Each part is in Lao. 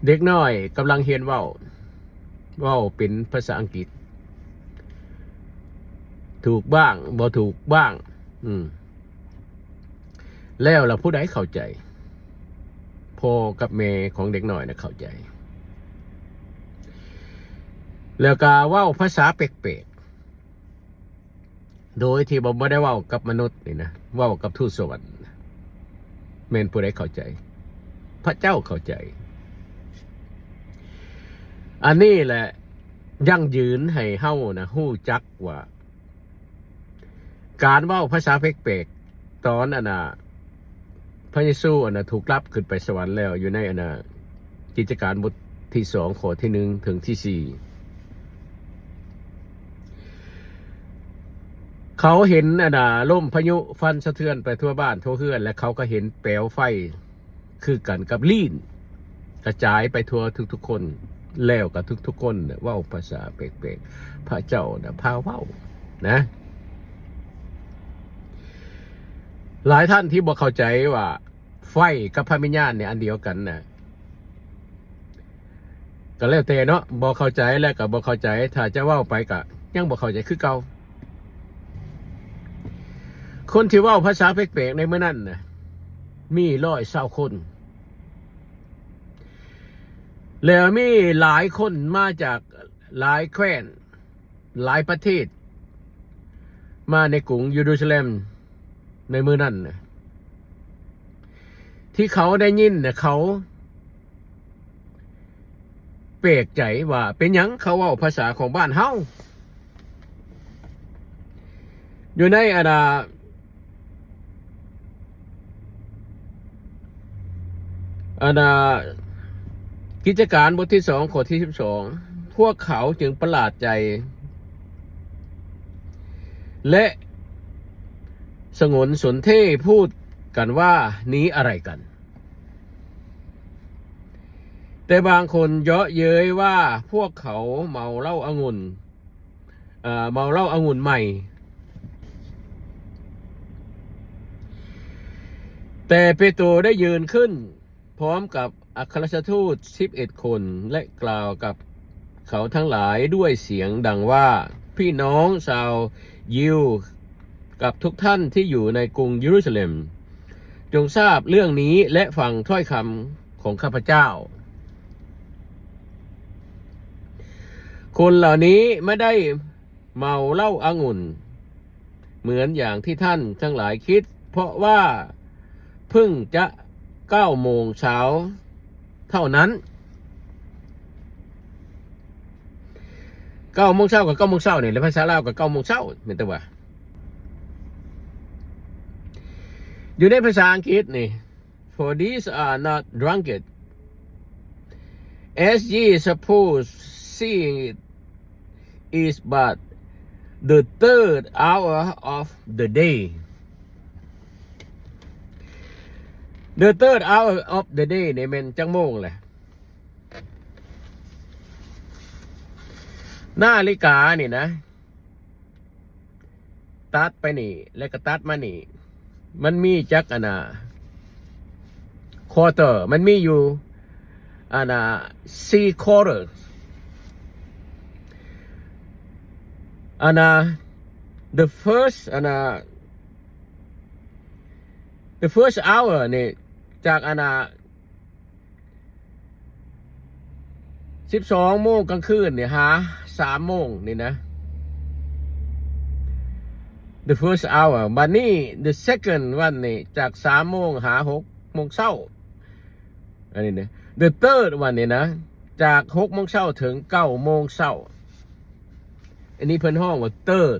ເດັກນ້ອຍກຳລັງຮຽນເວົ້າ, ເວົ້າເປັນພາສາອັງກິດ ຖືກບ້າງ ບໍ່ຖືກບ້າງ. ອືມ ແລ້ວລະຜູ້ໃດເຂົ້າໃຈ? ພໍ່ກັບແມ່ຂອງເດັກນ້ອຍນະເຂົ້າໃຈ ແລ້ວກະເວົ້າພາສາແປກໆ ໂດຍທີ່ບໍ່ ບໍ່ໄດ້ເວົ້າກັບມະນຸດນີ້ນະ, ເວົ້າກັບທູດສະຫວັນ. ແມ່ນຜູ້ໃດເຂົ້າໃຈ? ພະເຈົ້າເຂົ້າໃຈ. ອັນນີ້ແຫຼະຢັ້ງຢືນໃຫ້ເຮົານະຮູ້ຈັກວ່າ ການເວົ້າພາສາແປກໆ ຕອນອັນນ່າ ພະເຢຊູອັນນ່າ ຖືກຮັບຂຶ້ນໄປສະຫວັນແລ້ວ ຢູ່ໃນອັນນ່າ ກິດຈະການບົດທີສອງ ຂໍ້ທີໜຶ່ງ ເຖິງທີສີ່ ເຂົາເຫັນອັນນ່າ ລົມພາຍຸຟັນສະເທືອນໄປທົ່ວບ້ານທົ່ວເຮືອນ ແລະ ເຂົາກໍເຫັນແປວໄຟ ຄືກັນກັບລີ້ນ ກະຈາຍໄປທົ່ວທຸກໆຄົນ ແລ້ວກໍທຸກໆຄົນເວົ້າພາສາແປກໆ ພະເຈົ້ານະພາເວົ້ານະ. ຫຼາຍທ່ານທີ່ບໍ່ເຂົ້າໃຈວ່າໄຟກັບພະວິນຍານນີ້ອັນດຽວກັນນະ ກໍແລ້ວແຕ່ເນາະ, ບໍ່ເຂົ້າໃຈແລ້ວກໍບໍ່ເຂົ້າໃຈ, ຖ້າຈະເວົ້າໄປກໍຍັງບໍ່ເຂົ້າໃຈຄືເກົ່າ. ຄົນທີ່ເວົ້າພາສາແປກໆໃນມື້ນັ້ນນະ ມີຮ້ອຍຊາວຄົນ ແລ້ວມີຫຼາຍຄົນມາຈາກຫຼາຍແຄວ້ນ ຫຼາຍປະເທດ ມາໃນກຸງເຢຣູຊາເລັມໃນມື້ນັ້ນນະ ທີ່ເຂົາໄດ້ຍິນນະ ເຂົາ ແປກໃຈວ່າເປັນຫຍັງເຂົາເວົ້າພາສາຂອງບ້ານເຮົາ. ຢູ່ໃນອັນນ່າ ອັນນ່າ ກິດຈະການບົດທີສອງ ຂໍ້ທີສິບສອງ ພວກເຂົາຈຶ່ງປະຫຼາດໃຈ ແລະ ສະຫງົນສົນເທພູດກັນວ່າ ນີ້ອະໄລກັນ? ແຕ່ບາງຄົນເຍາະເຍີ້ຍວ່າ ພວກເຂົາເມົາເຫຼົ້າອະງຸ່ນ ເອີ ເມົາເຫຼົ້າອະງຸ່ນໃໝ່. ແຕ່ເປໂຕໄດ້ຢືນຂຶ້ນພ້ອມກັບອັກຄະລັດຖະທູດສິບເອັດຄົນ ແລະ ກ່າວກັບເຂົາທັງຫຼາຍດ້ວຍສຽງດັງວ່າ, ພີ່ນ້ອງຊາວຢິວ ກັບທຸກທ່ານທີ່ຢູ່ໃນກຸງເຢຣູຊາເລັມ, ຈົ່ງຊາບເລື່ອງນີ້ ແລະ ຟັງຖ້ອຍຄຳຂອງຂ້າພະເຈົ້າ. ຄົນເຫຼົ່ານີ້ບໍ່ໄດ້ເມົາເຫຼົ້າອະງຸ່ນເໝືອນຢ່າງທີ່ທ່ານທັງຫຼາຍຄິດ, ເພາະວ່າເພິ່ງຈະເກົ້າໂມງເຊົ້າເທົ່ານັ້ນ. ເກົ້າໂມງເຊົ້າກໍເກົ້າໂມງເຊົ້ານີ້ແຫຼະ, ພາສາລາວກໍເກົ້າໂມງເຊົ້າ ແມ່ນແຕ່ວ່າ ຢູ່ໃນພາສາອັງກິດນີ້ For these are not drunken, as ye suppose, seeing it is but the third hour of the day. The third hour of the day ນີ້ແມ່ນຈັກໂມງແຫຼະ? ນາລິການີ້ນະ ຕັດໄປນີ້ ແລ້ວກໍຕັດມານີ້ ມັນມີຈັກອັນນ່າ quarter? ມັນມີຢູ່ອັນນ່າ four quarters. ອັນນ່າ the first ອັນນ່າ the first hour ນີ້ ຈາກອັນນ່າ ສິບສອງໂມງກາງຄືນນີ້ຫາສາມໂມງນີ້ນະ the first hour. ບັດນີ້ the second one ນີ້ ຈາກສາມໂມງຫາຫົກໂມງເຊົ້າ. ອັນນີ້ນະ the third one ນີ້ນະ ຈາກຫົກໂມງເຊົ້າເຖິງເກົ້າໂມງເຊົ້າ. ອັນນີ້ເພິ່ນຮ້ອງວ່າ third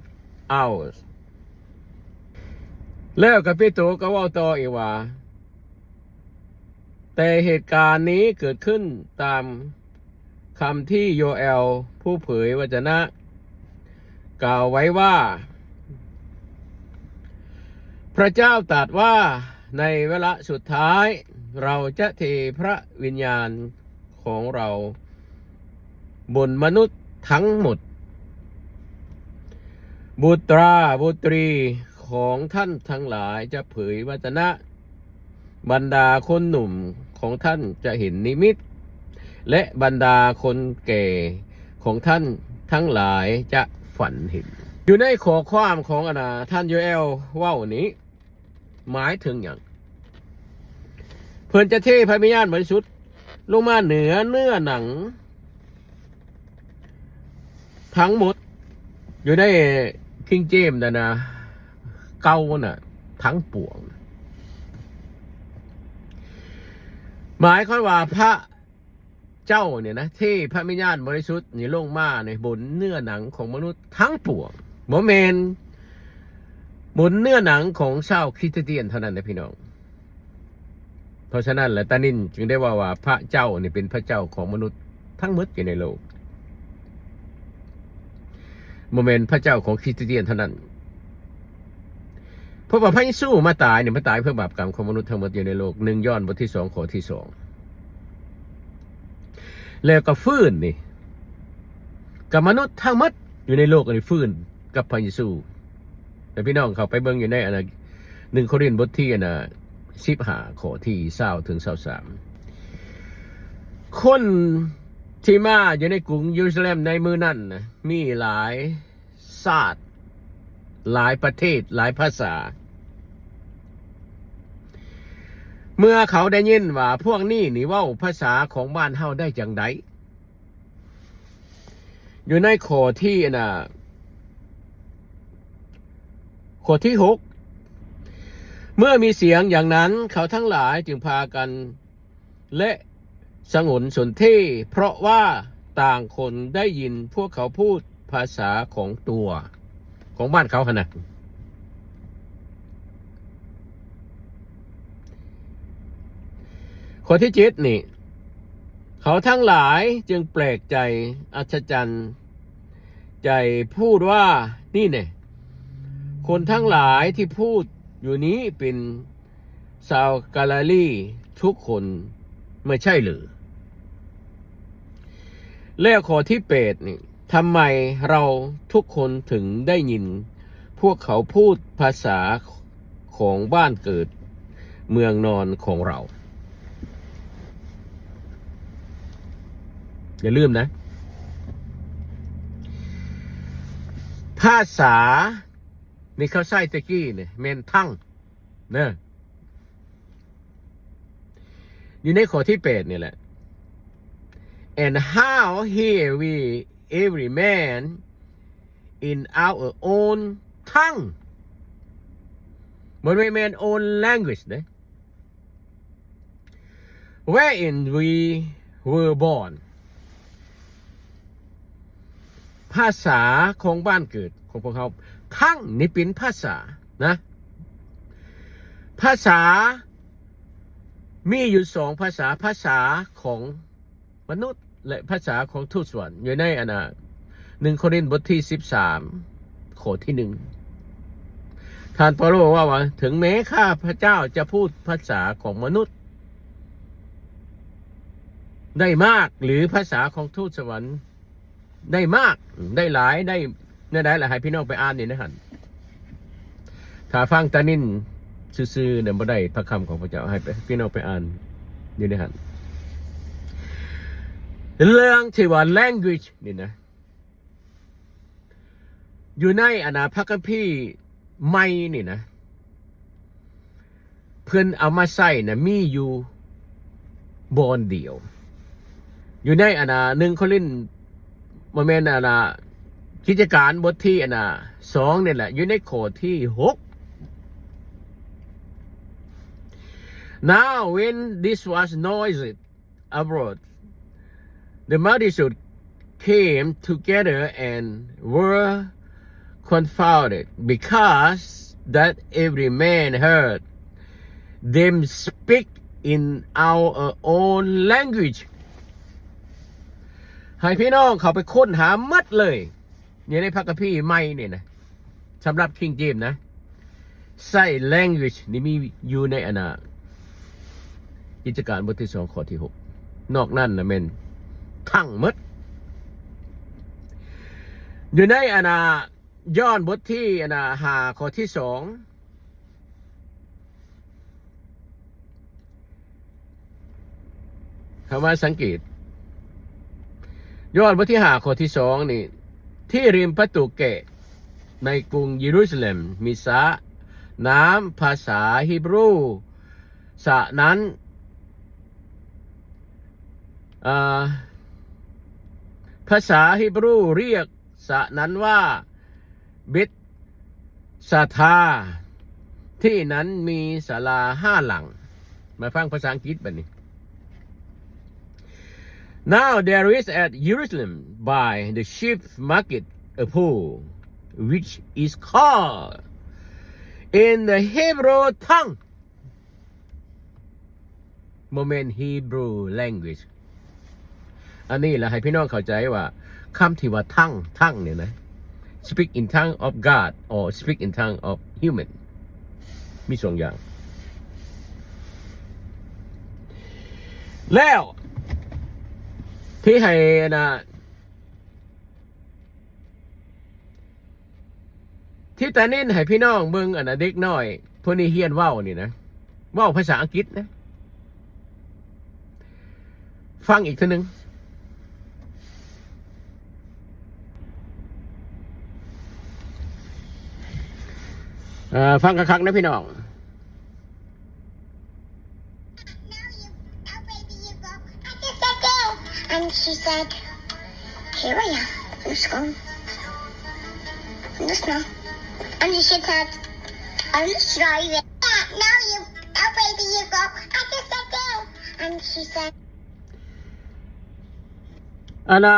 hours. ແລ້ວກະເປໂຕກໍເວົ້າຕໍ່ອີກວ່າ ແຕ່ເຫດການນີ້ເກີດຂຶ້ນຕາມຄຳທີ່ໂຍແອລຜູ້ເຜີຍວະຈະນະກ່າວໄວ້ວ່າ, ພະເຈົ້າຕັດວ່າ, ໃນວາລະສຸດທ້າຍ, ເຮົາຈະເທພະວິນຍານຂອງເຮົາບົນມະນຸດທັງໝົດ. ບຸດຕາບຸດຕຣີຂອງທ່ານທັງຫຼາຍຈະເຜີຍວະຈະນະ. ບັນດາຄົນໜຸ່ມຂອງທ່ານຈະເຫັນນິມິດ, ແລະ ບັນດາຄົນແກ່ຂອງທ່ານທັງຫຼາຍຈະຝັນເຫັນ. ຢູ່ໃນຂໍ້ຄວາມຂອງອັນນາ ທ່ານໂຢແອລເວົ້ານີ້ ໝາຍເຖິງຫຍັງ? ເພິ່ນຈະເທພະວິນຍານບໍລິສຸດລົງມາເໜືອເນື້ອໜັງທັງໝົດ ຢູ່ໃນຄິງເຈມສ໌ນັ້ນນະ ເກົ່ານະ ທັງປວງ. ໝາຍຄວາມວ່າພະ ເຈົ້ານີ້ນະ ເທພະວິນຍານບໍລິສຸດນີ້ລົງມາໃນບົນເນື້ອໜັງຂອງມະນຸດທັງປວງ, ບໍ່ແມ່ນບົນເນື້ອໜັງຂອງຊາວຄຣິສຕຽນເທົ່ານັ້ນເດ້ພີ່ນ້ອງ. ເພາະສະນັ້ນແຫຼະ ຕານິນຈຶ່ງໄດ້ເວົ້າວ່າ ພະເຈົ້ານີ້ເປັນພະເຈົ້າຂອງມະນຸດທັງໝົດຢູ່ໃນໂລກ. ບໍ່ແມ່ນພະເຈົ້າຂອງຄຣິສຕຽນເທົ່ານັ້ນ. ເພາະວ່າພະເຢຊູມາຕາຍນີ້ ມາຕາຍເພື່ອບາບກຳຂອງມະນຸດທັງໝົດຢູ່ໃນໂລກ, ໜຶ່ງຢອນບົດທີສອງ ຂໍ້ທີສອງ. ແລ້ວກໍຟື້ນນີ້ ກໍມະນຸດທັງໝົດຢູ່ໃນໂລກອັນນີ້ຟື້ນກັບພະເຢຊູ. ໃຫ້ພີ່ນ້ອງເຂົ້າໄປເບິ່ງຢູ່ໃນອັນນະ ໜຶ່ງໂຄລິນບົດທີອັນນະ ສິບຫ້າ ຂໍ້ທີຊາວເຖິງຊາວສາມ. ຄົນທີ່ມາຢູ່ໃນກຸງເຢຣູຊາເລັມໃນມື້ນັ້ນນະ ມີຫຼາຍຊາດ, ຫຼາຍປະເທດ, ຫຼາຍພາສາ. ເມື່ອເຂົາໄດ້ຍິນວ່າພວກນີ້ນີ້ເວົ້າພາສາຂອງບ້ານເຮົາໄດ້ຈັ່ງໃດ? ຢູ່ໃນຂໍ້ທີ່ອັນນະ ຂໍ້ທີຫົກ, ເມື່ອມີສຽງຢ່າງນັ້ນ ເຂົາທັງຫຼາຍຈຶ່ງພາກັນ ແລະ ສະຫງົນສົນເທ ເພາະວ່າຕ່າງຄົນໄດ້ຍິນພວກເຂົາພູດພາສາຂອງຕົວ ຂອງບ້ານເຂົາຫັ້ນນະ. ຂໍ້ທີເຈັດນີ້, ເຂົາທັງຫຼາຍຈຶ່ງແປກໃຈ ອັດສະຈັນໃຈ ພູດວ່າ, ນີ້ແນ່, ຄົນທັງຫຼາຍທີ່ພູດຢູ່ນີ້ເປັນຊາວກາລາລີທຸກຄົນ ບໍ່ໃຊ່ຫຼື? ແລ້ວຂໍ້ທີແປດນີ້, ທຳໄມເຮົາທຸກຄົນເຖິງໄດ້ຍິນພວກເຂົາພູດພາສາຂອງບ້ານເກີດເມືອງນອນຂອງເຮົາ? ຢ່າລືມນະ, ພາສາ ນີ້ເຂົາໃຊ້ແຕ່ກີ້ນີ້ແມ່ນທັງເນີ ຢູ່ໃນຂໍ້ທີແປດນີ້ແຫຼະ. And how hear we every man in our own tongue? ບໍ່ແມ່ນ own language ເດ້. Wherein we were born. ພາສາຂອງບ້ານເກີດຂອງພວກເຮົາ, ທັງນີ້ເປັນພາສານະ, ພາສາມີຢູ່ສອງພາສາ, ພາສາຂອງມະນຸດ ແລະ ພາສາຂອງທູດສະຫວັນ ຢູ່ໃນອັນນະ ໜຶ່ງໂຄລິນບົດທີສິບສາມ ຂໍ້ທີໜຶ່ງ. ທ່ານເປົາໂລເວົ້າວ່າ, ເຖິງແມ້ຂ້າພະເຈົ້າຈະພູດພາສາຂອງມະນຸດໄດ້ມາກ ຫຼື ພາສາຂອງທູດສະຫວັນໄດ້ມາກ ໄດ້ຫຼາຍ ໄດ້ແນວໃດລະ ໃຫ້ພີ່ນ້ອງໄປອ່ານຢູ່ໃນຫັ້ນ. ຖ້າຟັງຕານິນຊື່ໆ ນະ ບໍ່ໄດ້ພະຄຳຂອງພະເຈົ້າ, ໃຫ້ໄປ ພີ່ນ້ອງໄປອ່ານຢູ່ໃນຫັ້ນ. ເລື່ອງທີ່ວ່າ language ນີ້ນະ, ຢູ່ໃນອັນນະ ພະຄຳພີໃໝ່ນີ້ນະ, ເພິ່ນເອົາມາໃຊ້ນະ ມີຢູ່ບ່ອນດຽວ. ຢູ່ໃນອັນນະ ໜຶ່ງໂຄລິນ ບໍ່ແມ່ນອັນນະ ກິດຈະການບົດທີອັນນະ ສອງນີ້ແຫຼະ, ຢູ່ໃນຂໍ້ທີຫົກ. Now when this was noised abroad, the multitude came together and were confounded, because that every man heard them speak in our own language. ໃຫ້ພີ່ນ້ອງເຂົ້າໄປຄົ້ນຫາໝົດເລີຍ ຢູ່ໃນພະຄຳພີໃໝ່ນີ້ນະ, ສຳລັບ King James ນະ, ໃຊ້ language ນີ້ມີຢູ່ໃນອັນນະ ກິດຈະການບົດທີສອງ ຂໍ້ທີຫົກ. ນອກນັ້ນນະແມ່ນທັງໝົດ. ຢູ່ໃນອັນນະ ຢອນບົດທີອັນນະ ຫ້າ ຂໍ້ທີສອງ, ເຮົາມາສັງເກດ ຍອດ ບົດທີຫ້າ ຂໍ້ທີສອງນີ້ ທີ່ລິມປະຕູເກດໃນກຸງເຢຣູຊາເລັມມີສະນ້ຳພາສາຮີບຣູ ສະນັ້ນ ເອີ ພາສາຮີບຣູຮຽກສະນັ້ນວ່າ ເບັດ ສາທາ ທີ່ນັ້ນມີສາລາຫ້າຫຼັງ. ມາຟັງພາສາອັງກິດບັດນີ້. Now there is at Jerusalem by the sheep market a pool, which is called in the Hebrew tongue ບໍ່ແມ່ນ Hebrew language. ອັນນີ້ລະໃຫ້ພີ່ນ້ອງເຂົ້າໃຈວ່າ ຄຳທີ່ວ່າ tongue tongue ນີ້ນະ speak in tongue of God or speak in tongue of human ມີສອງຢ່າງ. ແລ້ວທີ່ໃຫ້ອັນນະ ທີ່ຕາເນັ້ນໃຫ້ພີ່ນ້ອງເບິ່ງ ອັນນະ ເດັກນ້ອຍຜູ້ນີ້ຮຽນເວົ້ານີ້ນະ ເວົ້າພາສາອັງກິດນະ. ຟັງອີກເທື່ອໜຶ່ງ. ເອີ ຟັງຄັກໆນະພີ່ນ້ອງ. And she said, "Here I am. Let's go. Let's go." And she said, "I'm just driving." Now you, oh baby, you go. I just said, "Go." And she said, ອັນນະ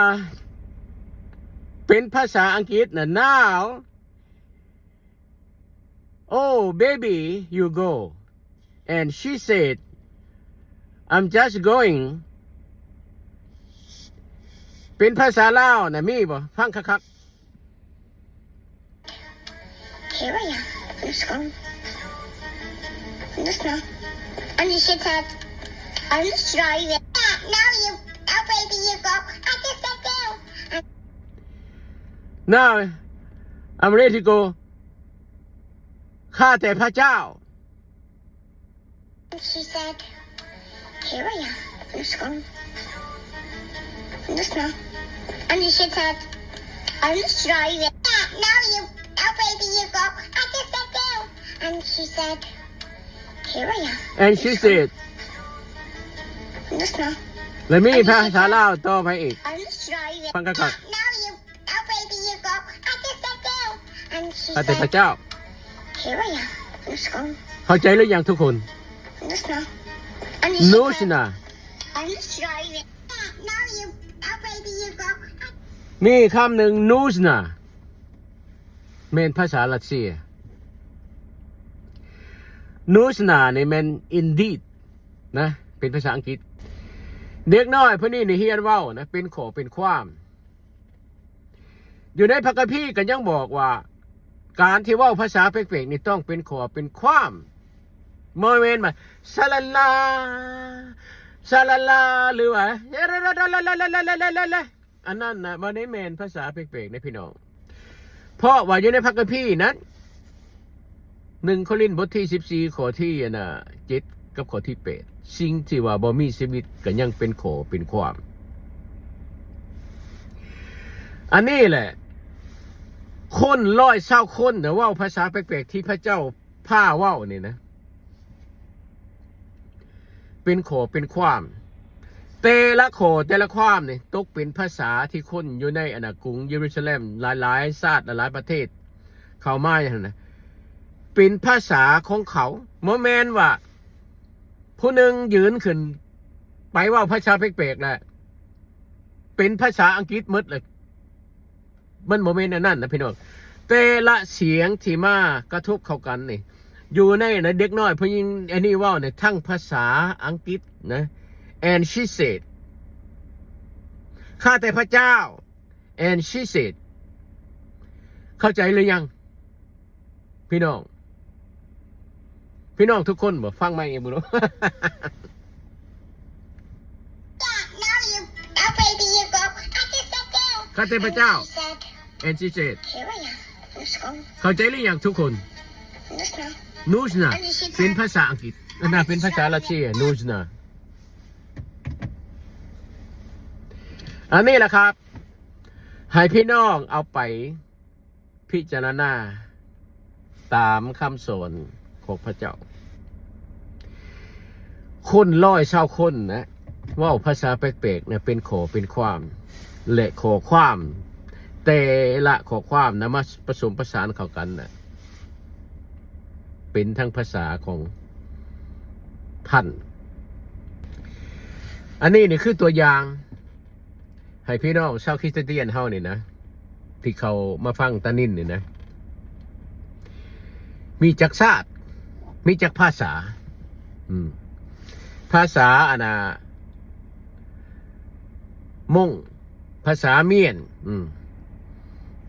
ເປັນພາສາອັງກິດນະ Now "Oh, baby, you go." And she said, "I'm just going." ເປັນພາສາລາວນະ ມີບໍ່? ຟັງຄັກໆ. Here I am. Let's go. Let's go. And she said, "I'm just driving." Now you, oh baby, you go. I just said, "Go." Now I'm ready to go. ຂ້າແຕ່ພະເຈົ້າ. And she said, "Here I am. Let's go. Let's go." And she said, "I'm just driving." Now you, oh baby, you go. I just said, "Go." And she said, "Here I am." And she said, "Let's go." ແລະມີພາສາລາວຕໍ່ໄປອີກ. I'm just driving. ຟັງກັນກ່ອນ. Now you, oh baby, you go. I just said, "Go." And she said, ຂ້າແຕ່ພະເຈົ້າ. "Here I am. Let's go." ເຂົ້າໃຈຫຼືຍັງທຸກຄົນ? Let's go. And she said, Нужно. I'm just driving. Now you, oh baby, you go. ມີຄຳໜຶ່ງ нужно ແມ່ນພາສາຣັດເຊຍ. Нужно ນີ້ແມ່ນ indeed ນະ ເປັນພາສາອັງກິດ. ເດັກນ້ອຍຜູ້ນີ້ນີ້ຮຽນເວົ້ານະ ເປັນຂໍ້ເປັນຄວາມ. ຢູ່ໃນພະຄຳພີກໍຍັງບອກວ່າ ການທີ່ເວົ້າພາສາແປກໆນີ້ຕ້ອງເປັນຂໍ້ເປັນຄວາມ. ບໍ່ແມ່ນວ່າ ຊາລາລາ ຊາລາລາ ຫຼືວ່າ ອັນນັ້ນນະ ບໍ່ໄດ້ແມ່ນພາສາແປກໆເດ້ພີ່ນ້ອງ. ເພາະວ່າຢູ່ໃນພະຄຳພີນັ້ນ ໜຶ່ງໂຄລິນບົດທີສິບສີ່ ຂໍ້ທີ ອັນນະ ເຈັດ ກັບຂໍ້ທີ ແປດ ສິ່ງທີ່ວ່າບໍ່ມີຊີວິດກໍຍັງເປັນຂໍ້ເປັນຄວາມ. ອັນນີ້ແຫຼະ ຄົນຮ້ອຍຊາວຄົນນະ ເວົ້າພາສາແປກໆທີ່ພະເຈົ້າພາເວົ້ານີ້ນະ ເປັນຂໍ້ເປັນຄວາມ. ແຕ່ລະຂໍ້ແຕ່ລະຄວາມນີ້ຕົກເປັນພາສາທີ່ຄົນຢູ່ໃນ ອັນນະ ກຸງເຢຣູຊາເລັມ ຫຼາຍໆຊາດ ຫຼາຍໆປະເທດເຂົ້າມາຫັ້ນນະ ເປັນພາສາຂອງເຂົາ. ບໍ່ແມ່ນວ່າຜູ້ໜຶ່ງຢືນຂຶ້ນໄປເວົ້າພາສາແປກໆລະເປັນພາສາອັງກິດໝົດລະ. ມັນບໍ່ແມ່ນອັນນັ້ນນະພີ່ນ້ອງ. ແຕ່ລະສຽງທີ່ມາກະທົບເຂົ້າກັນນີ້ ຢູ່ໃນ ໃນເດັກນ້ອຍຜູ້ຍິງອັນນີ້ເວົ້ານີ້ ທັງພາສາອັງກິດນະ and she said ຂ້າແຕ່ພະເຈົ້າ and she said ເຂົ້າໃຈຫຼືຍັງ? ພີ່ນ້ອງ ພີ່ນ້ອງທຸກຄົນບໍ່? ຟັງໃໝ່ອີກບໍ່? Now you, oh baby, you go. I just said, "Go." ຂ້າແຕ່ພະເຈົ້າ And she said, and she said. Here I am. Let's go. ເຂົ້າໃຈຫຼືຍັງທຸກຄົນ? Let's go. Нужно. And she said, ເປັນພາສາອັງກິດ ອັນນັ້ນເປັນພາສາຣັດເຊຍ нужно. ອັນນີ້ລະຄັບ ໃຫ້ພີ່ນ້ອງເອົາໄປພິຈາລະນາຕາມຄຳສອນຂອງພະເຈົ້າ. ຄົນຮ້ອຍຊາວຄົນນະ ເວົ້າພາສາແປກໆນະ ເປັນຂໍ້ເປັນຄວາມ ແລະ ຂໍ້ຄວາມແຕ່ລະຂໍ້ຄວາມນະ ມາປະສົມປະສານເຂົ້າກັນນະ ເປັນທັງພາສາຂອງທ່ານ. ອັນນີ້ນີ້ຄືຕົວຢ່າງ ໃຫ້ພີ່ນ້ອງຊາວຄຣິສຕຽນເຮົານີ້ນະ ທີ່ເຂົ້າມາຟັງຕານິນນີ້ນະ ມີຈັກຊາດ ມີຈັກພາສາ. ອືມ ພາສາອັນນ່າມົ້ງ ພາສາມຽນ ອືມ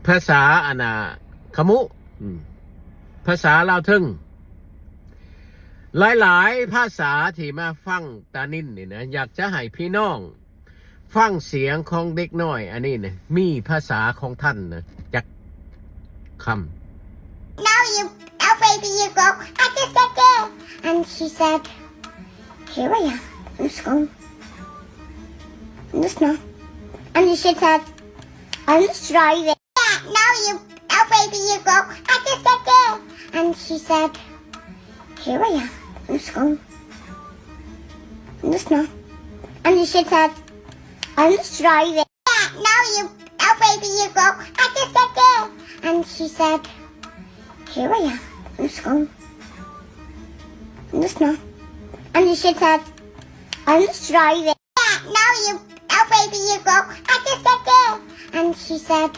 ພາສາອັນນ່າຂະມຸ ອືມ ພາສາລາວເທິງ ຫຼາຍໆພາສາທີ່ມາຟັງຕານິນນີ້ນະ ຢາກຈະໃຫ້ພີ່ນ້ອງ ຟັງສຽງຂອງເດັກນ້ອຍອັນນີ້ນະ ມີພາສາຂອງທ່ານນະ ຈັກຄຳ. Now you, now baby, you go. I just said there. And she said, "Here I am. Let's go. Let's not." And she said, "I'm just driving." Now you, now baby, you go. I just said there. And she said, "Here I am. Let's go. Let's not." And she said, "I'm just driving." Now you, now baby, you go. I just said there. And she said, "Here I am. Let's go. Let's not." And she said, "I'm just driving." Now you, now baby, you go. I just said there. And she said,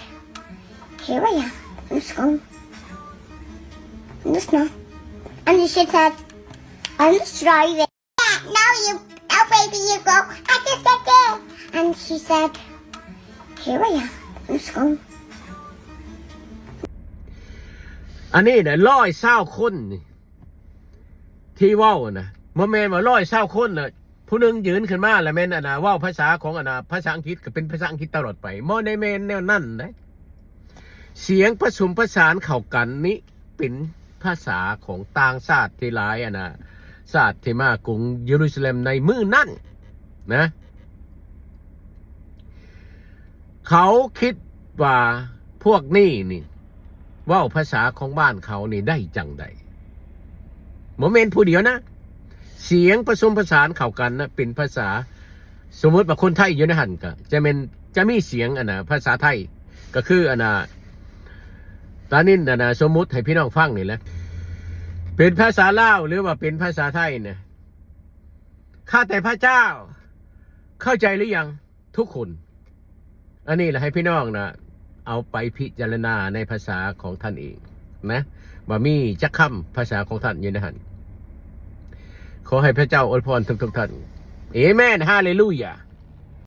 "Here I am. Let's go. Let's not." And she said, "I'm just driving." Now you, now baby, you go. I just said there. And she said, "Here I am. Let's go." ອັນນີ້ນະ ຮ້ອຍຊາວຄົນນີ້ ທີ່ເວົ້ານະ ບໍ່ແມ່ນວ່າຮ້ອຍຊາວຄົນນະ ຜູ້ໜຶ່ງຢືນຂຶ້ນມາ ແລ້ວແມ່ນອັນນ່າ ເວົ້າພາສາຂອງອັນນ່າ ພາສາອັງກິດ ກໍເປັນພາສາອັງກິດຕະຫຼອດໄປ ບໍ່ໄດ້ແມ່ນແນວນັ້ນເດ້. ສຽງປະສົມປະສານເຂົ້າກັນນີ້ ເປັນພາສາຂອງຕ່າງຊາດທີ່ຫຼາຍອັນນ່າ ຊາດທີ່ມາກຸງເຢຣູຊາເລັມໃນມື້ນັ້ນນະ ເຂົາຄິດວ່າພວກນີ້ນີ້ ເວົ້າພາສາຂອງບ້ານເຂົານີ້ໄດ້ຈັ່ງໃດ? ບໍ່ແມ່ນຜູ້ດຽວນະ ສຽງປະສົມປະສານເຂົ້າກັນນະ ເປັນພາສາ ສົມມຸດວ່າຄົນໄທຢູ່ໃນຫັ້ນ ກະຈະແມ່ນ ຈະມີສຽງອັນນ່າ ພາສາໄທ ກະຄືອັນນ່າ ຕານິນອັນນ່າ ສົມມຸດໃຫ້ພີ່ນ້ອງຟັງນີ້ແຫຼະ ເປັນພາສາລາວ ຫຼືວ່າເປັນພາສາໄທນະ ຂ້າแต่พระเจ้า เข้าใจหรือยัง ທຸກຄົນ. ອັນນີ້ລະໃຫ້ພີ່ນ້ອງນະ ເອົາໄປພິຈາລະນາໃນພາສາຂອງທ່ານເອງນະ ວ່າມີຈັກຄຳພາສາຂອງທ່ານຢູ່ໃນຫັ້ນ. ຂໍໃຫ້ພະເຈົ້າອວຍພອນທຸກໆທ່ານ. ເອເມນ ຮາເລລູຢາ.